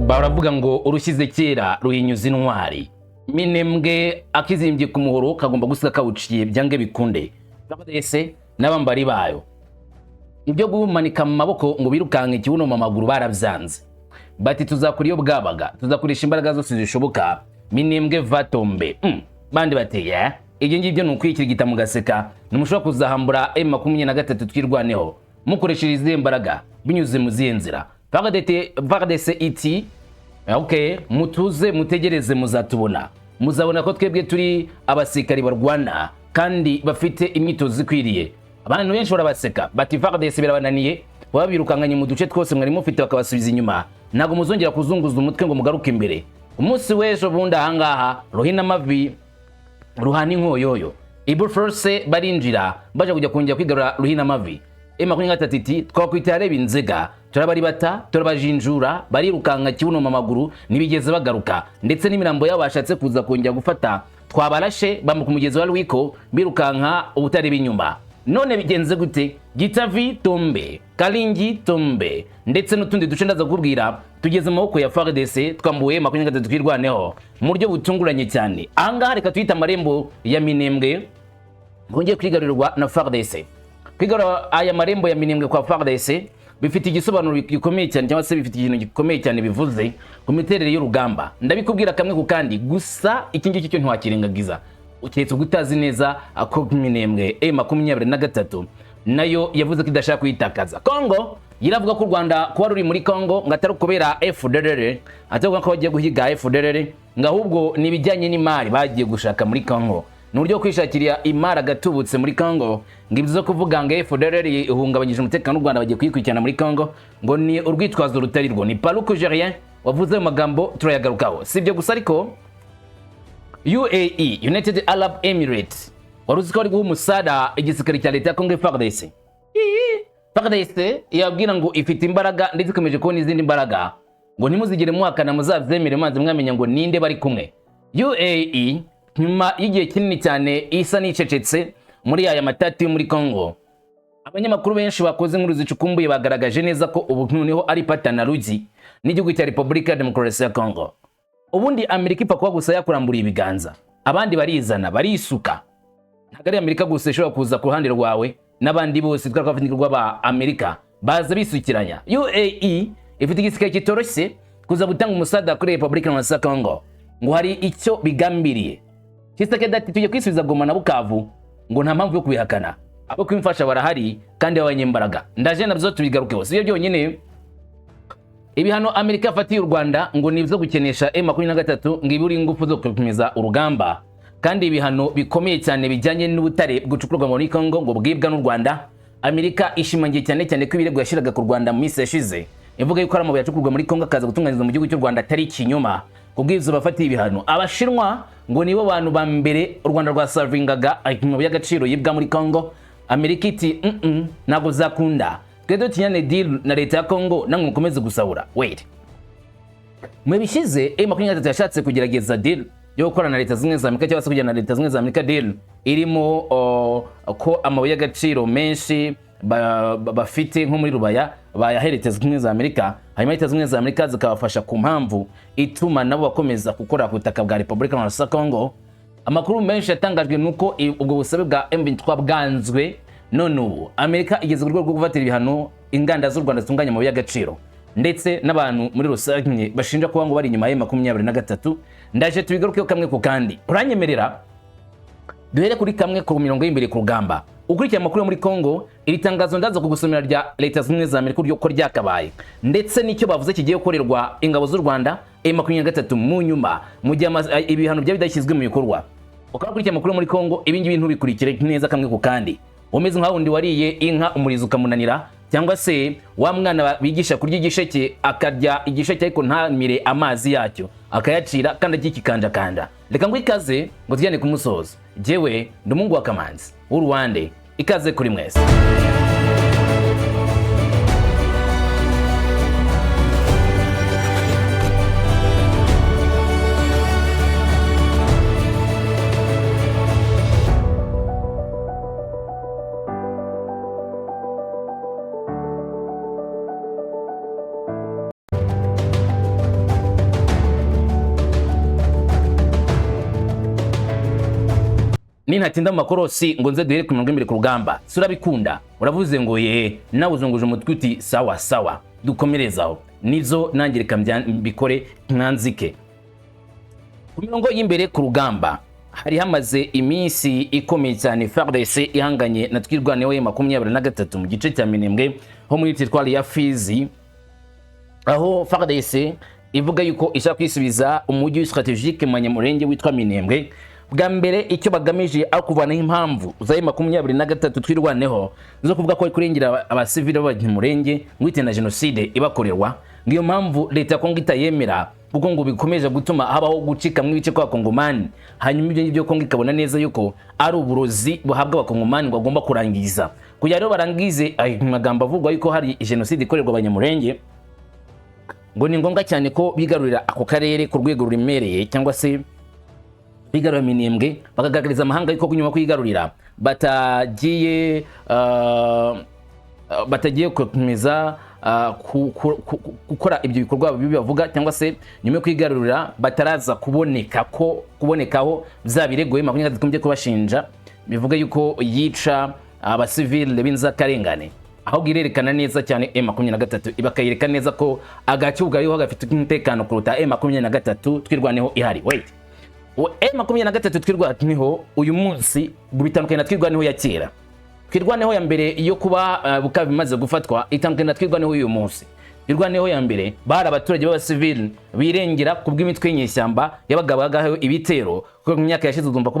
Baravuga ngo urushyize kera ruhinyuza intwari. Minembwe akizimbye ku muhoro kagomba gusiga kawuciye byange bikunde. FARDC n'abambari bayo, ibyo gumanika mu maboko ngo birukanke ikibuno mu maguru barabyanze. Bati tuzakora iyo bwabaga, tuzakoresha imbaraga zose zishoboka, Minembwe va tomber. Bandi bati yeah, ibyo ngibyo ni ukwikirigita mugaseka, ntimushobora kuzahambura M23. Twirwaneho mukoresheje izihe mbaraga, binyuze mu zihe nzira? FARDC iti ok, mutuze mutegereze, muzatubona, muzabona ko twebwe turi abasirikari barwana kandi bafite imyitozo ikwiriye. Abantu benshi barabaseka bati FARDC birabananiye, babirukankanye mu duce twose mwari mufite bakabasubiza inyuma, ntabwo muzongera kuzunguza umutwe ngo mugaruke imbere. Umunsi w'ejo bundi ahangaha ruhina amavi ruhana inkoyoyo, Ibu Force barinjira baje kujya kongera kwigarura ruhina amavi. M23 iti twakwita areba inzega, turabaribata, turabajinjura, barirukanka kibuno mu maguru ntibigeze bagaruka, ndetse n'imirambo yabo bashatse kuza kongera gufata twabarashe bambuka umugezi wa Rwiko birukanka ubutareba inyuma. None bigenze gute? Gitavi tombe, Kalingi tombe, ndetse n'utundi duce ndaza kukubwira tugeze mu maboko ya FARDC, twambuye 23 twirwaneho mu buryo butunguranye cyane. Ahangaha reka tuyite amarembo ya Minembwe bongeye kwigarurirwa na FARDC. Kwigarura aya marembo ya Minembwe kwa FARDC bifite igisobanuro gikomeye cyane, cyangwa se bifite ikintu gikomeye cyane bivuze ku miterere y'urugamba. Ndabikubwira kamwe ku kandi, gusa iki ngiki cyo ntiwakirengagiza keretse ubwo utazi neza ko Minembwe M23 nayo yavuze ko idashaka kuyitakaza. Congo iravuga ko u Rwanda kuba ruri muri Congo ngo atari ukubera FDLR, atari ko bagiye guhiga FDLR, ngo ahubwo ni ibijyanye n'imari bagiye gushaka muri Congo, ni uburyo bwo kwishakira imari agatubutse muri Congo. Ngo ibyo zo kuvuga ngo FDLR ihungabanyije umutekano w'u Rwanda bagiye kuyikurikirana muri Congo, ngo ni urwitwazo rutari rwo. Ni Paluku Gerien wavuze ayo magambo, turayagarukaho. Si ibyo gusa ariko, UAE, United Arab Emirates, wari uzi ko bari guha umusada igisirikare cya leta ya Congo FARDC? FARDC yabwira ngo ifite imbaraga ndetse ikomeje kubona izindi mbaraga, ngo ntimuzigere muhakana, muzabyemere maze mwamenya ngo ninde bari kumwe. UAE nyuma y'igihe kinini cyane isa n'icecetse muri aya matati yo muri Congo, abanyamakuru benshi bakoze inkuru zicukumbuye bagaragaje neza ko ubu noneho ari patana rugi n'igihugu cya Repubulika ya Demokarasi ya Congo. Ubundi Amerika ipfa kuba gusa yakuramburiye ibiganza, abandi barizana barisuka. Ntabwo ari Amerika gusa ishobora kuza ku ruhande rwawe, n'abandi bose twari ba Amerika baza bisukiranya. UAE ifite igisirikare kitoroshye, kuza gutanga umusada kuri Repubulika ya Congo ngo hari icyo bigambiriye. Tshisekedi ati tujye kwisubiza Goma na Bukavu, ngo nta mpamvu yo kubihakana, abo kwimfasha barahari kandi b'abanyembaraga. Ndaje nabyo tubigarukeho. Si byo byonyine, ibihano Amerika yafatiye u Rwanda ngo ni ibyo gukenesha M23, ngo ibure ingufu zo gukomeza urugamba, kandi ibihano bikomeye cyane bijyanye n'ubutare bucukurwa muri Congo ngo bwibwa n'u Rwanda. Amerika ishimangiye cyane cyane ko ibirego yashiraga ku Rwanda mu minsi yashize ivuga yuko ari amabuye acukurwa muri Congo akaza gutunganyirizwa mu gihugu cy'u Rwanda atari ikinyoma. Kubw'ibyo bafatiye ibihano Abashinwa, ngo nibo bantu ba mbere u Rwanda rwasavingaga amabuye y'agaciro yibwa muri Congo. Amerika iti ntabwo zakunda, twe dutinyane deal na leta ya Congo namwe mukomeze gusahura. Wait, mu bishize M23 yashatse kugerageza deal yo gukorana na leta zimwe za Amerika, cyangwa se kujyana na leta zimwe za Amerika deal irimo ko amabuye y'agaciro menshi bafite nko muri Rubaya bayaha leta zimwe za Amerika, hanyuma leta zimwe za Amerika zikabafasha ku mpamvu ituma nabo bakomeza gukora ku butaka bwa Repubulika ya Congo. Amakuru menshi yatangajwe nuko ubwo busabe bwa M23 bwanzwe. None ubu Amerika igeze ku rwego rwo gufatira ibihano inganda z'u Rwanda zitunganya amabuye y'agaciro ndetse n'abantu muri rusange bashinja kuba ngo bari inyuma ya 23. Ndaje tubigarukeho kamwe ku kandi. Uranyemerera duhere kuri kamwe ku mirongo y'imbere ku rugamba ukurikira amakuru yo muri Congo. Iri tangazo ndaza kugusomera rya leta zimwe za Amerika uburyo ko ryakabaye, ndetse n'icyo bavuze kigiye gukorerwa ingabo z'u Rwanda M23 mu nyuma mu gihe ibihano byaba bidashyizwe mu bikorwa. Ukaba ukurikira amakuru yo muri Congo, ibi ngibi ntubikurikire neza kamwe ku kandi, umeze nka wundi wariye inka umurizo ukamunanira, cyangwa se wa mwana bigisha kurya igisheke akarya igisheke ariko ntamire amazi yacyo, akayacira kandi agikikanjakanja. Reka ngo ikaze ngo tujyane ku musozo. Jyewe ndi umuhungu wa Kamanzi w'Uruwande, ikaze kuri mwese. Nintatinda mu makorosi ngo nze duhere ku mirongo imbere ku rugamba, si urabikunda? Uravuze ngo ye, nawe uzunguje umutwe uti sawa sawa, dukomerezaho. Nizo nanjye reka mbikore mwanzike. Ku mirongo y'imbere ku rugamba hari hamaze iminsi ikomeye cyane FARDC ihanganye na Twirwaneho 23 mu gice cya Minembwe ho muri teritwari ya Fizi, aho FARDC ivuga yuko ishaka kwisubiza umujyi stratégique Manyamurenge witwa Minembwe. Bwa mbere icyo bagamije ari kuvanaho impamvu za 23 Twirwaneho zo kuvuga ko kurengera abasivili b'Abanyamurenge ngo ite na jenoside ibakorerwa, ngo iyo mpamvu leta ya Kongo itayemera kuko ngo bikomeje gutuma habaho gucikamwo ibice kw'Abakongomani. Hanyuma ibyo ngibyo Kongo ikabona neza yuko ari uburozi buhabwa Abakongomani ngo bagomba kurangiza. Kugira rero barangize ayo magambo avugwa yuko hari jenoside ikorerwa Abanyamurenge, ngo ni ngombwa cyane ko bigarurira ako karere ku rwego ruremereye, cyangwa se bigarurira Minembwe, bakagaragariza amahanga yuko nyuma yo kuyigarurira batagiye gukomeza gukora ibyo bikorwa bibi bavuga, cyangwa se nyuma yo kwigarurira bataraza kuboneka ko kubonekaho bya birego 23 kubashinja bivuga yuko yica abasivile b'inzirakarengane. Ahubwo irerekana neza cyane M23, bakayereka neza ko agace ubwayo gafite umutekano kuruta M23 Twirwaneho ihari. Wait, M23 Twirwaneho uyu munsi bitandukanye na Twirwaneho ya kera. Twirwaneho ya mbere yo kuba Bukavu bimaze gufatwa itandukanye na Twirwaneho uyu munsi. Twirwaneho ya mbere bari abaturage b'abasivili birengera ku bw'imitwe y'inyeshyamba yabagabagaho ibitero, kuko mu myaka yashize uzumva ko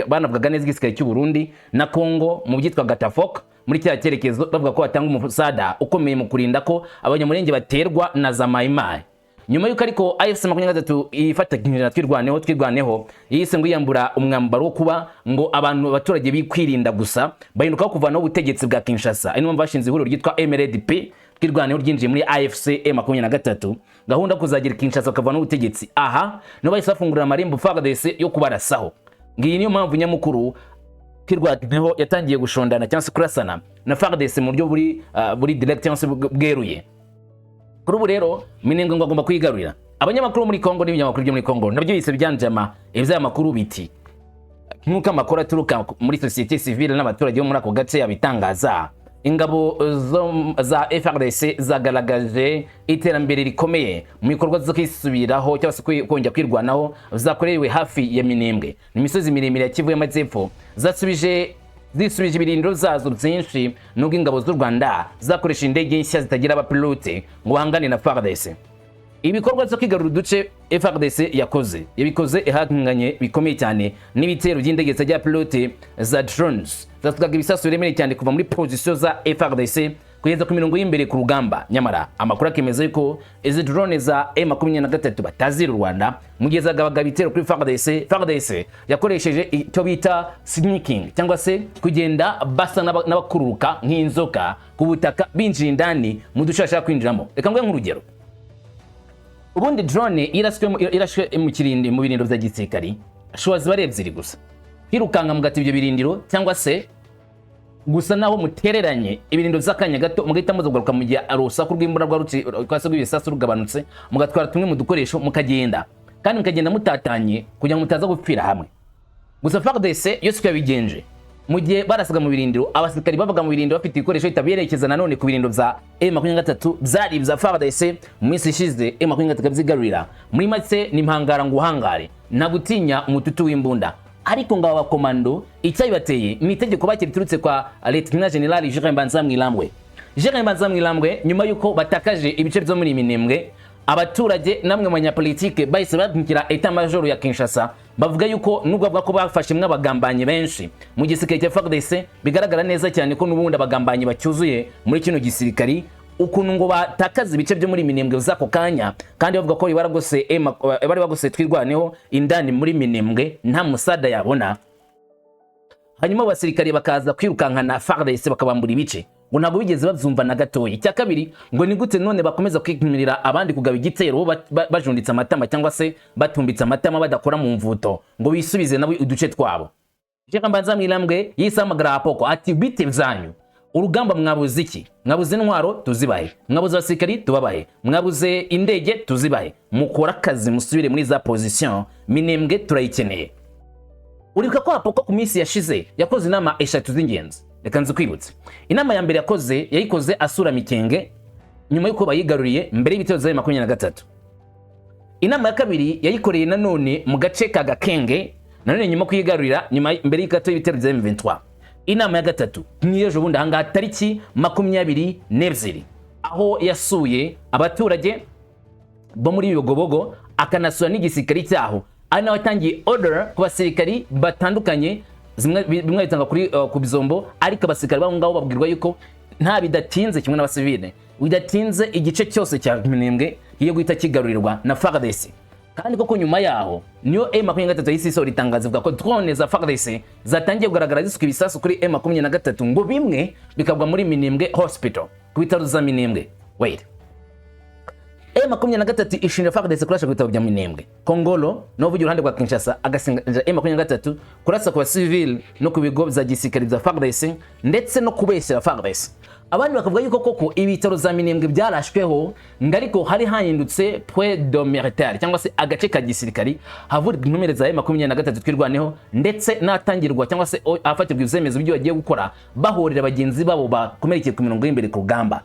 banavugaga neza igisirikare cy'u Burundi na Congo mu byitwa Gatafok muri kiriya cyerekezo, bavuga ko batanga umusada ukomeye mu kurinda ko Abanyamurenge baterwa na za Mayimayi. Nyuma y'uko ariko AFC 23 ifatanyije na Twirwaneho, Twirwaneho yise ngo yiyambura umwambaro wo kuba ngo abantu abaturage bikwirinda gusa, bahinduka kuvanaho ubutegetsi bwa Kinshasa. Ari niyo mpamvu bashinze ihuriro ryitwa MRDP Twirwaneho ryinjiye muri AFC 23, gahunda yo kuzagira Kinshasa bakavanaho ubutegetsi. Aha niho bahise bafungurira amarembo FARDC yo kubarasaho. Ngiyi niyo mpamvu nyamukuru Twirwaneho yatangiye gushondana cyangwa se kurasana na FARDC mu buryo buri direct cyangwa se bweruye. Kuri ubu rero Minembwe ngo agomba kuyigarurira. Abanyamakuru muri Kongo n'ibinyamakuru byo muri Kongo nabyo bise byanjama iby'aya makuru, biti nk'uko amakuru aturuka muri société civile n'abaturage bo muri ako gace yabitangaza, ingabo za FARDC zagaragaje iterambere rikomeye mu bikorwa zo kwisubiraho cyangwa se kongera kwirwanaho zakorewe hafi ya Minembwe. Ni imisozi miremire ya Kivu y'Amajyepfo zasubije zisubije ibirindiro zazo byinshi, nubwo ingabo z'u Rwanda zakoresha indege nshya zitagira abapilote ngo bahangane na FARDC. Ibikorwa byo kwigarura uduce FARDC yakoze, yabikoze ihanganye bikomeye cyane n'ibitero by'indege zitagira pilote za drones zatugaga ibisasu biremereye cyane kuva muri position za FARDC kugeza ku mirongo y'imbere ku rugamba. Nyamara amakuru akemeza yuko izi drone za M23 batazira u Rwanda, mu gihe zagabaga ibitero kuri FARDC, FARDC yakoresheje icyo bita sneaking, cyangwa se kugenda basa n'abakururuka nk'inzoka ku butaka, binjira indani mu duce bashaka kwinjiramo. Reka nguhe nk'urugero. Ubundi drone irashwe mu kirindi, mu birindiro bya gisirikari, choix ziba ari ebyiri gusa: kwirukanka mugata ibyo birindiro, cyangwa se gusa naho mutereranye ibirindiro by'akanya gato, mugahita muza kugaruka mu gihe urusaku rw'imbunda rwa se rw'ibisasu rugabanutse, mugatwara tumwe mu dukoresho mukagenda, kandi mukagenda mutatanye kugira ngo mutaza gupfira hamwe. Gusa FARDC yo siko yabigenje. Mu gihe barasaga mu birindiro, abasirikari bavaga mu birindiro bafite ibikoresho bahita berekeza nanone ku birindiro bya M23 byari ibya FARDC mu minsi ishize, M23 ikabyigarurira. Muri make ni impangara ngo uhangare, nta gutinya umututu w'imbunda. Ariko ngo aba bakomando icyabibateye ni itegeko bakiri riturutse kwa Lieutenant General Jeremy Mbanza Mwilambwe. Jeremy Mbanza Mwilambwe, nyuma y'uko batakaje ibice byo muri Minembwe, abaturage namwe mu banyapolitike bahise babwira état major ya Kinshasa, bavuga yuko nubwo bavuga ko bafashe abagambanyi benshi mu gisirikare cya FARDC, bigaragara neza cyane ko n'ubundi abagambanyi bacyuzuye muri kino gisirikari. Ukuntu ngo batakaza ibice byo muri Minembwe z'ako kanya, kandi bavuga ko bari baragose Twirwaneho indani muri Minembwe nta musada yabona, hanyuma abasirikare bakaza kwirukankana FARDC bakabambura ibice, ngo ntabwo bigeze babyumva na gatoya. Icya kabiri, ngo ni gute none bakomeza kwimirira abandi kugaba igitero bo bajunditse amatama cyangwa se batumbitse amatama, badakora mu mvuto ngo bisubize nabo uduce twabo? Sheikh Mbanza Mwilambwe yisamagara apoko ati: "Bite byanyu urugamba? Mwabuze iki? Mwabuze intwaro? Tuzibahe. Mwabuze abasirikari? Tubabahe. Mwabuze indege? Tuzibahe. Mukore akazi, musubire muri za position, Minembwe turayikeneye." Uribuka ko Apoko ku minsi yashize yakoze inama eshatu z'ingenzi. Reka nzikwibutse. Inama ya mbere yakoze, yayikoze asura Mikenge nyuma y'uko bayigaruriye mbere y'ibitero bya 23. Inama ya kabiri yayikoreye nanone mu gace ka Gakenge, nanone nyuma kuyigarurira, nyuma mbere y'gato y'ibitero bya M23. Inama ya gatatu ni ejo bundi ahangaha tariki 22, aho yasuye abaturage bo muri Bibogobogo, akanasura n'igisirikari cyaho, ari nawe atangiye order ku basirikari batandukanye. Zimwe bimwe bitanga kuri ku bizombo, ariko abasirikari b'aho ngaho babwirwa yuko nta bidatinze, kimwe n'abasivile, bidatinze igice cyose cya Minembwe kigiye guhita kigarurirwa na FARDC. Kandi koko nyuma yaho niyo M23 yahise isohora itangazo ivuga ko drone za FARDC zatangiye kugaragara zisuka ibisasu kuri M23, ngo bimwe bikagwa muri Minembwe Hospital, ku bitaro za Minembwe. Wait, M23 ishinja FARDC kurasha ku bitaro bya Minembwe. Kongolo no uvugira uruhande rwa Kinshasa agasinja M23 kurasa ku basivile no ku bigo bya gisirikare bya FARDC, ndetse no kubeshyera FARDC. Abandi bakavuga yuko koko ibitaro za Minembwe byarashweho, ngo ariko hari hahindutse point de militaire, cyangwa se agace ka gisirikari havurirwa inkomere za M23 Twirwaneho, ndetse n'atangirwa cyangwa se ahafatirwa ibyemezo by'ibyo bagiye gukora, bahorera bagenzi babo bakomerekeye ku mirongo y'imbere ku rugamba.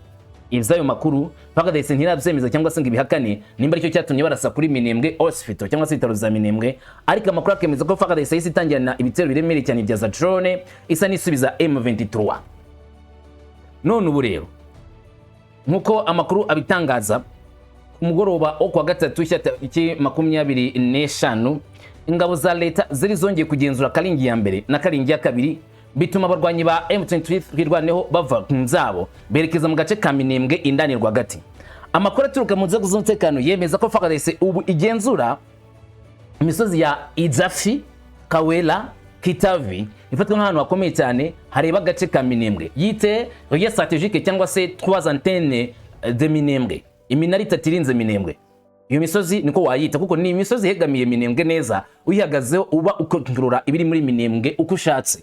Iby'ayo makuru FARDC ntirabyemeza cyangwa se ngo ibihakane nimba aricyo cyatumye barasa kuri Minembwe Hospital cyangwa se ibitaro bya Minembwe, ariko amakuru akemeza ko FARDC yahise itangirana ibitero biremereye cyane bya za drone, isa n'isubiza M23. None ubu rero, nk'uko amakuru abitangaza, ku mugoroba wo kuwa gatatu tariki 25, ingabo za leta zari zongeye kugenzura Karingi ya mbere na Karingi ya kabiri, bituma abarwanyi ba M23 Twirwaneho bava ku nzabo berekeza mu gace ka Minembwe indani rwagati. Amakuru aturuka mu nzego z'umutekano yemeza ko FARDC ubu igenzura imisozi ya Izafi, Kawela, Kitavi, ifatwa nk'ahantu hakomeye cyane hareba agace ka Minembwe, yite lieu stratégique cyangwa se trois antennes de Minembwe, iminara itatu irinze Minembwe. Iyo misozi niko wayita, kuko ni imisozi ihegamiye Minembwe neza, uyihagazeho uba ukontorora ibiri muri Minembwe uko ushatse.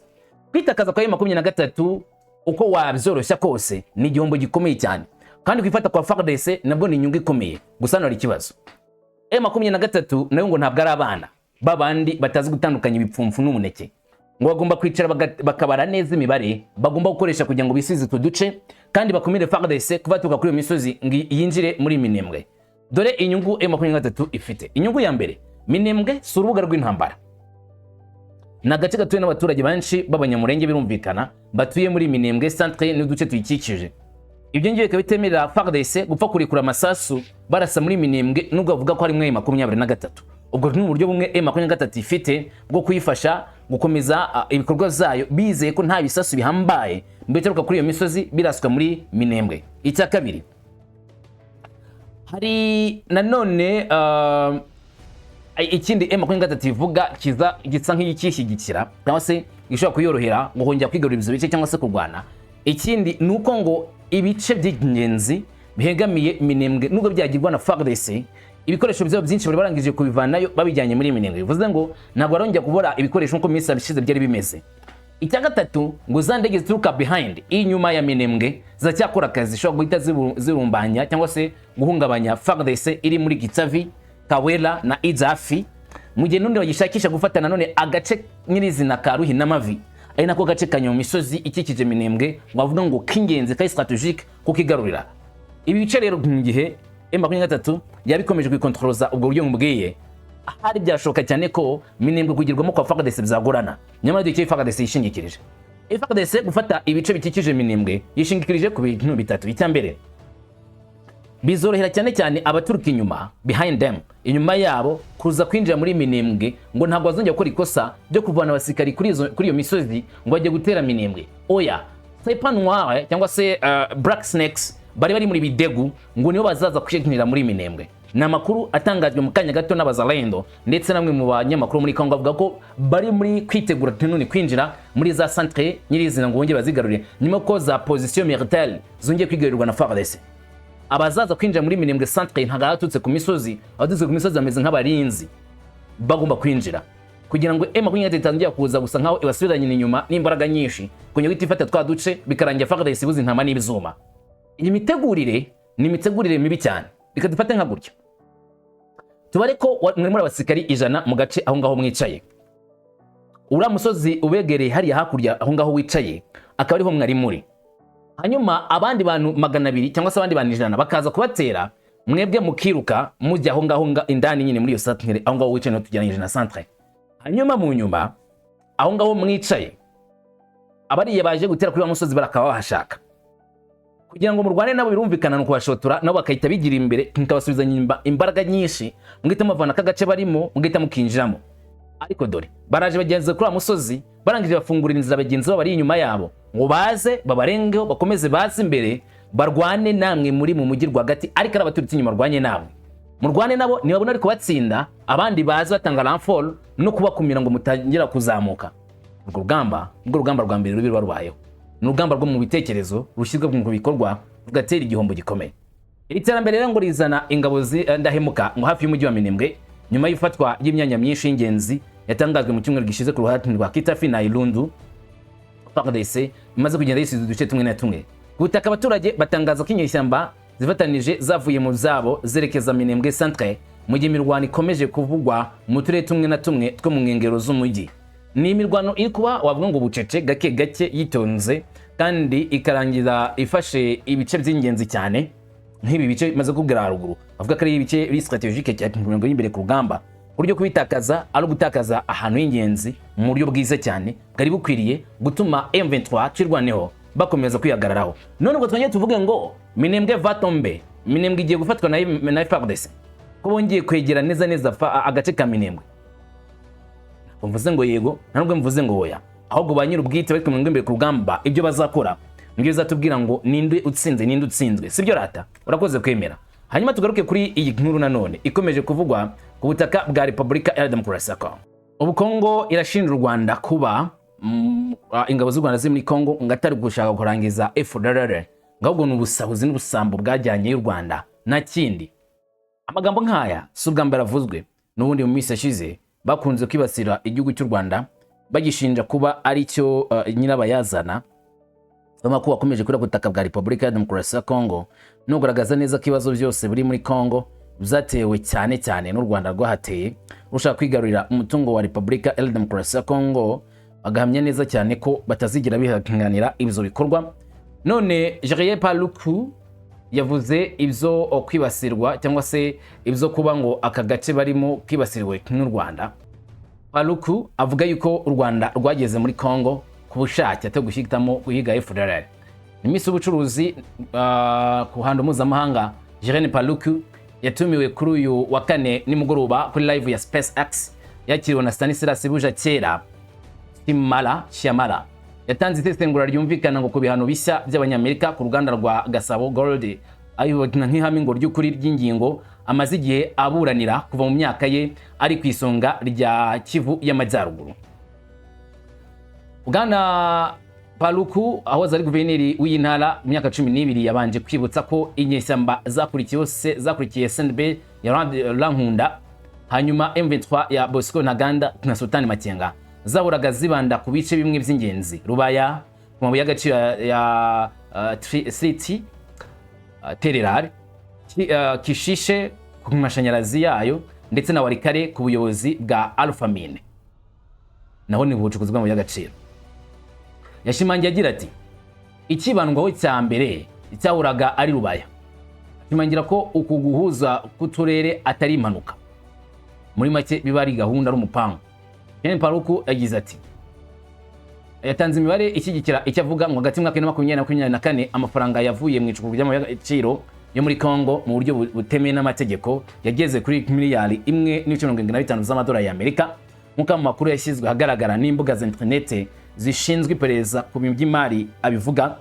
Kwitakaza kwa 23, uko wabyoroshya kose, ni igihombo gikomeye cyane, kandi kwifata kwa FARDC nabwo ni inyungu ikomeye. Gusa hano hari ikibazo: M23 nayo ngo ntabwo ari abana babandi batazi gutandukanya ibipfumfu n'umuneke, ngo bagomba kwicara bakabara neza imibare bagomba gukoresha kugira ngo bisize utu duce kandi bakumire FARDC kubatuka kuri iyo misozi ngo yinjire muri Minembwe. Dore inyungu M23 ifite. Inyungu ya mbere, Minembwe si urubuga rw'intambara, ni agace gatuwe n'abaturage benshi b'Abanyamurenge, birumvikana, batuye muri Minembwe centre n'uduce tuyikikije. Ibyo ngibyo bikaba bitemerera FARDC gupfa kurekura amasasu barasa muri Minembwe, nubwo bavuga ko harimo M23. Ubwo ni uburyo bumwe M23 ifite bwo kuyifasha gukomeza ibikorwa zayo, bizeye ko nta bisasu bihambaye bituruka kuri iyo misozi biraswa muri Minembwe. Icya kabiri, hari nanone ikindi M23 ivuga kiza gisa nk'ikishyigikira cyangwa se gishobora kuyorohera ngo kongera kwigarurira ibyo bice cyangwa se kurwana. Ikindi ni uko ngo ibice by'ingenzi bihegamiye Minembwe, nubwo byagirwa na FARDC, ibikoresho byabo byinshi bari barangije kubivanayo babijyanye muri Minembwe, bivuze ngo ntabwo barongera kubura ibikoresho nk'uko minsi yashize byari bimeze. Icya gatatu, ngo za ndege zituruka behind, inyuma ya Minembwe, ziracyakora akazi, zishobora guhita zirumbanya cyangwa se guhungabanya FARDC iri muri Gitavi, Kawela na Izafi, mu gihe n'undi bagishakisha gufata nanone agace nyirizina ka Ruhinamavi, ari nako gace kanyuma mu misozi ikikije Minembwe, ngo bavuga ngo k'ingenzi, kari stratégique kukigarurira. Ibi bice rero, mu gihe M23 yabikomeje kwikontroloza ubwo buryo mubwiye, ahari byashoboka cyane ko Minembwe kugirwamo kwa FARDC byagorana. Nyamara icyo FARDC yishingikirije, FARDC gufata ibice bikikije Minembwe, yishingikirije ku bintu bitatu. Icya mbere, bizorohera cyane cyane abaturuka inyuma, behind them, inyuma yabo, kuza kwinjira muri Minembwe, ngo ntabwo bazongera gukora ikosa ryo kuvana abasirikari kuri iyo misozi ngo bajye gutera Minembwe. Oya, serpent noir cyangwa se black snakes bari muri Bidegu, ngo nibo bazaza kwinjira muri Minembwe. Ni amakuru atangajwe mu kanya gato n'Abazalendo ndetse namwe mu banyamakuru muri Kongo, bavuga ko bari muri kwitegura none kwinjira muri za centre nyirizina ngo bongere bazigarurire, nyuma ko za position militaire zongeye kwigarurirwa na FARDC. Abazaza kwinjira muri Minembwe centre ntabwo abaturutse ku misozi. Abaturutse ku misozi bameze nk'abarinzi bagomba kwinjira kugira ngo M23 itangire kuza gusa nkaho ibasubiranye inyuma n'imbaraga nyinshi, kugira ngo ifate twa duce, bikarangira FARDC ibuze intama n'ibizuma. Iyi mitegurire ni imitegurire mibi cyane. Reka dufate nka gutya: tubare ko mwe muri abasirikari 100 mu gace aho ngaho mwicaye. Uriya musozi ubegereye hariya hakurya aho ngaho wicaye, akaba ariho mwari muri, hanyuma abandi bantu 200 cyangwa se abandi bantu 100 bakaza kubatera, mwebwe mukiruka mujya aho ngaho indani nyine muri iyo centre aho ngaho wicaye, niho tugereranyije na centre. Hanyuma mu nyuma aho ngaho mwicaye, abariya baje gutera kuri wa musozi barakaba bahashaka kugira ngo murwane nabo. Birumvikana, ni ukubashotora, nabo bakahita bigira imbere, mukabasubizanya imbaraga nyinshi, mugahita mubavana k'agace barimo, mugahita mukinjiramo. Ariko dore baraje, bagenze kuri wa musozi, barangije bafungurira inzira bagenzi babo bari inyuma yabo ngo baze babarengeho, bakomeze baze imbere barwane namwe muri mu mujyi rwagati, ariko ari abaturutse inyuma barwanye namwe. Murwane nabo, nibabona ari kubatsinda, abandi baze batanga renfort no kubakumira ngo mutangira kuzamuka. Urwo rugamba nirwo rugamba rwa mbere rubi ruba rubayeho. Ni urugamba rwo mu bitekerezo rushyirwa mu bikorwa, rugatera igihombo gikomeye. Iri terambere rero ngo rizana ingabo ndahemuka ngo hafi y'umujyi wa Minembwe, nyuma y'ifatwa ry'imyanya myinshi y'ingenzi yatangajwe mu cyumweru gishize ku ruhande rwa Kitafi na Ilundu. FARDC imaze kugenda yisize uduce tumwe na tumwe ku butaka. Abaturage batangaza ko inyeshyamba zifatanije zavuye mu zabo zerekeza Minembwe centre, mu gihe imirwano ikomeje kuvugwa mu turere tumwe na tumwe two mu nkengero z'umujyi. Ni imirwano iri kuba, wavuga ngo bucece, gake gake, yitonze, kandi ikarangira ifashe ibice by'ingenzi cyane nk'ibi bice bimaze kubwira haruguru. Bavuga ko ari ibice biri stratégique cyane mu mirongo y'imbere ku rugamba, ku buryo kubitakaza ari ugutakaza ahantu h'ingenzi mu buryo bwiza cyane bwari bukwiriye gutuma M23 Twirwaneho bakomeza kwihagararaho. None ubwo twongeye tuvuge ngo Minembwe va tomber, Minembwe igiye gufatwa na FARDC, ko bongeye kwegera neza neza agace ka Minembwe? Ntabwo mvuze ngo yego, nta nubwo mvuze ngo oya, ahubwo ba nyir'ubwite bari ku mirongo imbere ku rugamba, ibyo bazakora nibyo bizatubwira ngo ninde utsinze, ninde utsinzwe. Sibyo rata? Urakoze kwemera. Hanyuma tugaruke kuri iyi nkuru nanone ikomeje kuvugwa ku butaka bwa Repubulika ya Demokarasi ya Kongo. Ubu Kongo irashinja u Rwanda kuba ingabo z'u Rwanda ziri muri Kongo ngo atari gushaka kurangiza FDLR, ngo ahubwo ni ubusahuzi n'ubusambo bwajyanye y'u Rwanda, nta kindi. Amagambo nk'aya si ubwa mbere avuzwe. N'ubundi mu minsi yashize bakunze kwibasira igihugu cy'u Rwanda, bagishinja kuba ari cyo nyirabayazana w'amakuba akomeje kuri butaka bwa Repubulika ya Demokarasi ya Kongo, no kugaragaza neza ko ibibazo byose biri muri Kongo byatewe cyane cyane n'u Rwanda rwahateye rushaka kwigarurira umutungo wa Repubulika ya Demokarasi ya Kongo, bagahamya neza cyane ko batazigera bihanganira ibyo bikorwa. None Julien Paluku yavuze ibyo kwibasirwa cyangwa se ibyo kuba ngo aka gace barimo kibasiriwe n'u Rwanda. Paluku avuga yuko u Rwanda rwageze muri Congo ku bushake, atari guhitamo guhiga FDLR. Minisitiri w'ubucuruzi ku ruhando mpuzamahanga Julien Paluku yatumiwe kuri uyu wa kane nimugoroba kuri live ya SpaceX, yakiriwe na Stanislas Bujakera Simala Shyamala. Yatanze isesengura ryumvikana ngo ku bihano bishya by'Abanyamerika ku ruganda rwa Gasabo Gold, ayibona nk'ihame ngo ry'ukuri ry'ingingo amaze igihe aburanira kuva mu myaka ye ari ku isonga rya Kivu y'Amajyaruguru. Bwana Paluku, aho ari guverineri w'iyi ntara mu myaka 12, yabanje kwibutsa ko inyeshyamba zakurikiye zakurikiye CNDP ya Laurent Nkunda, hanyuma M23 ya Bosco Ntaganda na Sultani Makenga, zahoraga zibanda ku bice bimwe by'ingenzi: Rubaya ku mabuye y'agaciro ya 3T Tererare, Kishishe ku mashanyarazi yayo, ndetse na Walikale ku buyobozi bwa Alpha Mine, naho ni ubucukuzi bw'amabuye y'agaciro. Yashimangiye agira ati: "Ikibandwaho cya mbere cyahoraga ari Rubaya." Ashimangira ko uku guhuza k'uturere atari impanuka, muri make biba ari gahunda, ari umupangu. Ken Paluku yagize ati, yatanze imibare ishyigikira icyo avuga, ngo hagati y'umwaka wa 2024 amafaranga yavuye mu icukurwa ry'amabuye y'agaciro yo muri Congo mu buryo butemewe n'amategeko yageze kuri miliyari 1.75 z'amadolari y'Amerika, nk'uko amakuru yashyizwe ahagaragara n'imbuga za interinete zishinzwe iperereza ku bintu by'imari abivuga.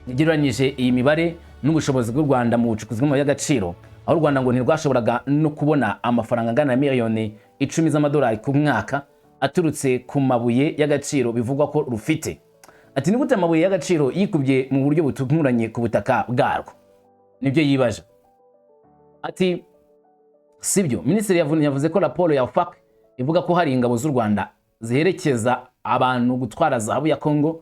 Yagereranyije iyi mibare n'ubushobozi bw'u Rwanda mu bucukuzi bw'amabuye y'agaciro, aho u Rwanda ngo ntirwashoboraga no kubona amafaranga angana na miliyoni 10 z'amadolari ku mwaka aturutse ku mabuye y'agaciro bivugwa ko rufite. Ati: "Ni gute amabuye y'agaciro yikubye mu buryo butunguranye ku butaka bwarwo?" Nibyo yibaje. Ati: "Sibyo." Minisitiri yavuze ko raporo ya OFAC ivuga ko hari ingabo z'u Rwanda ziherekeza abantu gutwara zahabu ya Congo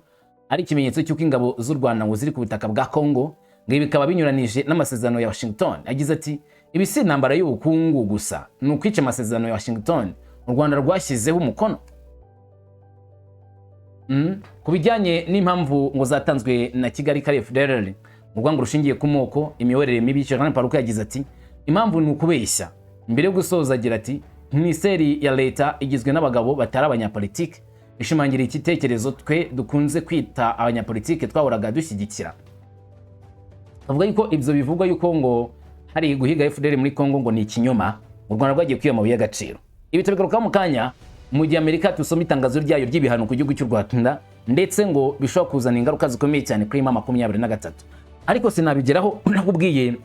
ari ikimenyetso cy'uko ingabo z'u Rwanda ngo ziri ku butaka bwa Congo, ngo ibi bikaba binyuranije n'amasezerano ya Washington. Yagize ati: "Ibi si intambara y'ubukungu gusa, ni ukwica amasezerano ya Washington u Rwanda rwashyizeho umukono." Ku bijyanye n'impamvu ngo zatanzwe na Kigali kari FDLR mu rwango rushingiye ku moko, imiyoborere mibi, Jean Paluku yagize ati: "Impamvu ni ukubeshya." Mbere yo gusoza agira ati: "Minisiteri ya leta igizwe n'abagabo batari abanyapolitike, ishimangira igitekerezo twe dukunze kwita abanyapolitike twahoraga dushyigikira." Avuga yuko ibyo bivugwa yuko ngo hari guhiga FDLR muri Congo ngo ni ikinyoma, u Rwanda rwagiye kwiba amabuye y'agaciro. Ibi tubigarukaho mu kanya, mu gihe Amerika tusoma itangazo ryayo ry'ibihano ku gihugu cy'u Rwanda, ndetse ngo bishobora kuzana ingaruka zikomeye cyane kuri M23. Ariko sinabigeraho nakubwiye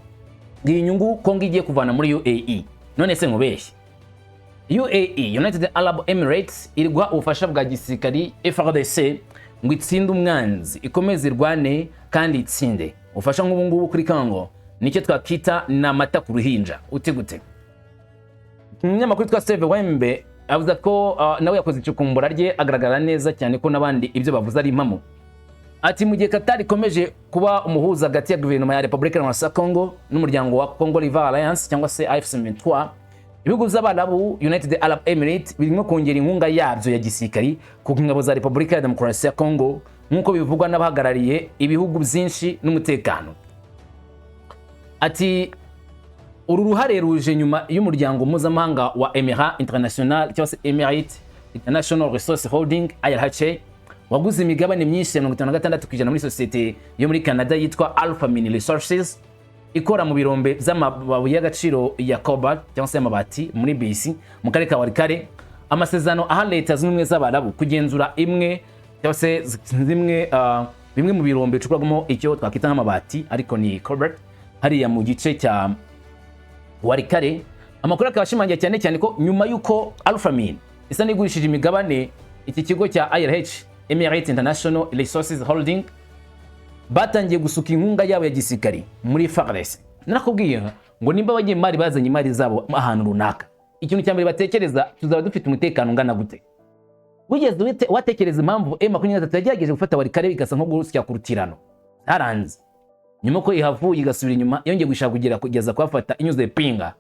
iyi nyungu Kongo igiye kuvana muri UAE. None se nkubeshye? UAE, United Arab Emirates, iri guha ubufasha bwa gisirikari FARDC ngo itsinde umwanzi, ikomeze irwane kandi itsinde. Ubufasha nk'ubu ngubu kuri Congo nicyo twakita ni amata ku ruhinja. Uti gute? Umunyamakuru witwa Steve Wembe avuze ko nawe yakoze icukumbura rye, agaragara neza cyane ko n'abandi ibyo bavuze ari impamo. Ati mu gihe Qatar ikomeje kuba umuhuza hagati ya guverinoma ya Repubulika ya Congo n'umuryango wa Congo River Alliance cyangwa se AFC M23, ibihugu by'Abarabu, United Arab Emirates, birimo kongera inkunga yabyo ya gisirikari ku ngabo za Repubulika ya Demokarasi ya Congo, nk'uko bivugwa n'abahagarariye ibihugu byinshi n'umutekano. Ati uru ruhare ruje nyuma y'umuryango mpuzamahanga wa Emira International cyangwa se Emirate International Resource Holding, IRH, waguze imigabane myinshi ya 56% muri sosiyete yo muri Canada yitwa Alpha Mini Resources, ikora mu birombe by'amabuye y'agaciro ya cobalt cyangwa se amabati muri BC mu karere ka Walikale. Amasezerano aha Leta Zunze Ubumwe z'Abarabu kugenzura imwe cyangwa se zimwe bimwe mu birombe bicukurwamo icyo twakwita nk'amabati, ariko ni cobalt, hariya mu gice cya Walikale. Amakuru akaba ashimangira cyane cyane ko nyuma y'uko Alpha Mine isa n'igurishije imigabane iki kigo cya IRH, Emirates International Resources Holding, batangiye gusuka inkunga yabo ya gisirikari muri FARDC. Narakubwiye ngo nimba abanyemari bazanye imari zabo ahantu runaka, ikintu cya mbere batekereza: tuzaba dufite umutekano ungana gute? Wigeze watekereza impamvu M23 yagerageje gufata Walikale igasa nko gusya ku rutirano haranze, nyuma ko ihavuye igasubira inyuma, yongeye gushaka kugera kugeza kuhafata inyuze Pinga?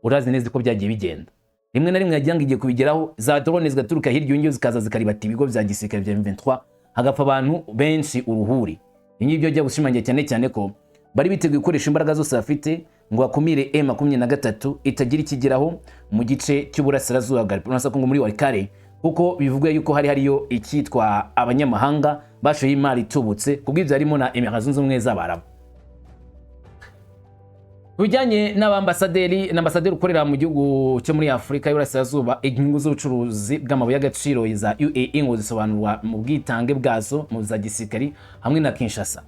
Urazi neza ko byagiye bigenda, rimwe na rimwe yagira ngo igiye kubigeraho, za drone zigaturuka hirya iyo zikaza zikaribata ibigo bya gisirikare bya M23, hagapfa abantu benshi uruhuri. Ibi ngibyo bijya gushimangira cyane cyane ko bari biteguye gukoresha imbaraga zose bafite ngo bakumire M23 itagira ikigeraho mu gice cy'uburasirazuba bwa Repubulika ya Kongo muri Walikale, kuko bivugwa yuko hari hariyo icyitwa abanyamahanga bashoye imari itubutse, kubw'ibyo harimo na Emirats Zunze Ubumwe z'Abarabu. Ku bijyanye n'abambasaderi n'ambasaderi ukorera mu gihugu cyo muri Afurika y'Uburasirazuba, inyungu z'ubucuruzi bw'amabuye y'agaciro za UAE ngo zisobanurwa mu bwitange bwazo mu za gisirikari hamwe na Kinshasa.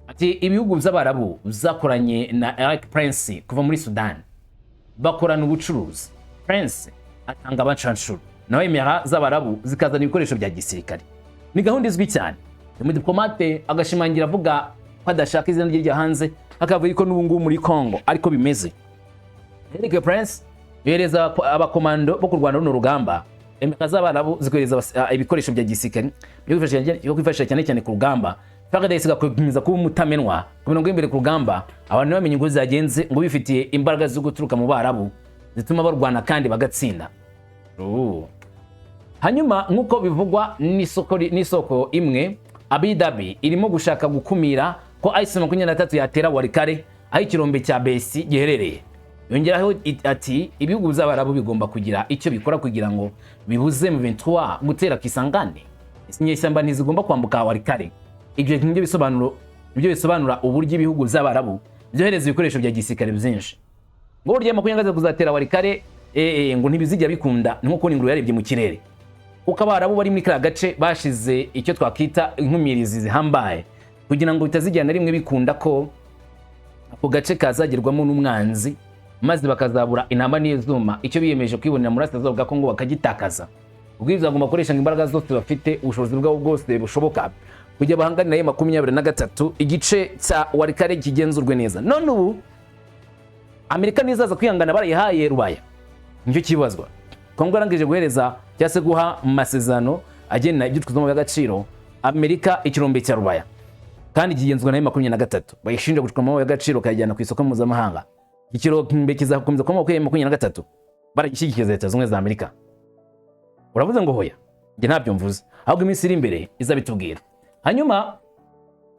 Ati ibihugu by'Abarabu byakoranye na Eric Prince kuva muri Sudan, bakorana ubucuruzi, Prince atanga abacanshuro, naho Emira z'Abarabu zikazana ibikoresho bya gisirikare. Ni gahunda izwi cyane. Umudiplomate agashimangira avuga ko adashaka izina rye rya hanze, akavuga ko n'ubu ngubu muri Congo ariko bimeze. Eric Prince yohereza abakomando bo kurwana runo rugamba, Emira z'Abarabu zikohereza ibikoresho bya gisirikare byo kwifashisha cyane cyane ku rugamba. FARDC igakomeza kuba umutamenwa ku mirongo y'imbere ku rugamba, abantu ntibamenye uko zagenze, ngo bifitiye imbaraga zo guturuka mu Barabu zituma barwana kandi bagatsinda. Hanyuma nk'uko bivugwa n'isoko imwe, Abu Dhabi irimo gushaka gukumira ko AFC 23 yatera Walikale, aho ikirombe cya Besi giherereye. Yongeraho ati ibihugu by'Abarabu bigomba kugira icyo bikora kugira ngo bibuze M23 gutera Kisangani. Inyeshyamba ntizigomba kwambuka Walikale. Ibyo nibyo bisobanuro, nibyo bisobanura uburyo ibihugu by'Abarabu byohereza ibikoresho bya gisirikare byinshi. Ngo burya 23 kuzatera Walikale ngo ntibizijya bikunda, ni nko kubona ingurube yarebye mu kirere, kuko Abarabu bari muri kariya gace bashize icyo twakita inkumirizi zihambaye kugira ngo bitazigera na rimwe bikunda ko ako gace kazagerwamo n'umwanzi, maze bakazabura intama n'izuma, icyo biyemeje kwibonera muri Burasirazuba bwa Kongo bakagitakaza. Ubwo ibyo bagomba gukoresha imbaraga zose bafite, ubushobozi bwabo bwose bushoboka, kugira bahangane na 23, igice cya Walikale kigenzurwe neza. None ubu Amerika ntizaza kwihangana barayihaye Rubaya? Nicyo kibazwa. Kongo yarangije guhereza cyangwa se guha mu masezerano agena iby'ubucukuzi by'agaciro Amerika ikirombe cya Rubaya, kandi kigenzurwa na 23 bayishinja gucukura amabuye y'agaciro kayajyana ku isoko mpuzamahanga. Iki kirombe kizakomeza kuba makumyabiri na gatatu baragishyigikiza Leta Zunze Ubumwe za Amerika. Uravuze ngo hoya. Njye ntabyo mvuze, ahubwo iminsi iri imbere izabitubwira. Hanyuma